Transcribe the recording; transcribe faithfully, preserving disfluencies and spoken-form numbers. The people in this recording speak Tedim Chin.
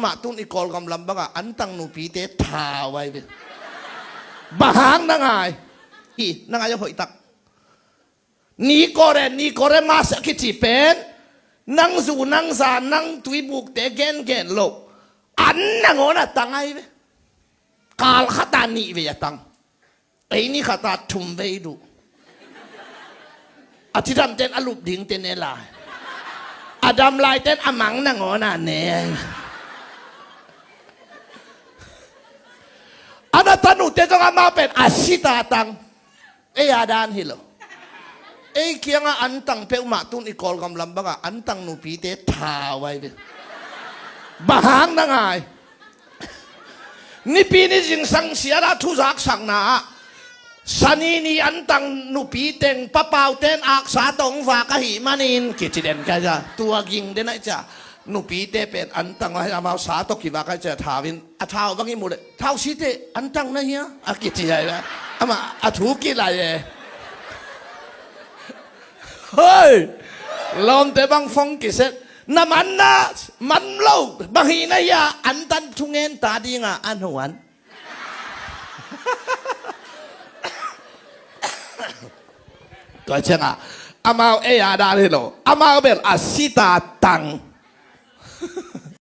Mah tun i Kawlgam lam bangah antang nupite thau ai ve. Bang hang na ngai? I na ngai a hoih tak. Nikore, Nikore mas a kici pen nang zu, nang za, nang tuibukte gengen lo. An nangawn a tang ai ve. Kal khat a nih vei a tang. Ei ni khat a thum vei duh. A cidamten a lup dingte ne lai. A dam laiten a mang nangawn a ne. A na tanute zong amau pen a sita tang. Ei a dan hi lo. Ei kiangah antang peuhmah tun i Kawlgam lam bangah antang nupite thau ai ve. Bang hang na ngai? Nipi ni zingsang sialah thuzaksakna ah Sani ni antang nupi teng papauten aksa tawh hong vak ahih manin kici den ka hia? Tua ging den ahi cia. Nupite pen antang ahi amau sa tawh kivak ahi cia, thau in a thau bang i mu le thau site antang na hia a kici ahi ve. Amah a thu kilai e. Hoi! Lawmte bang fong kiset na manna man lo bang hi na hia, antan thungen ta dinga a nuan. Tua ciangah amau ei a dan hi lo, amau bel a sita tang.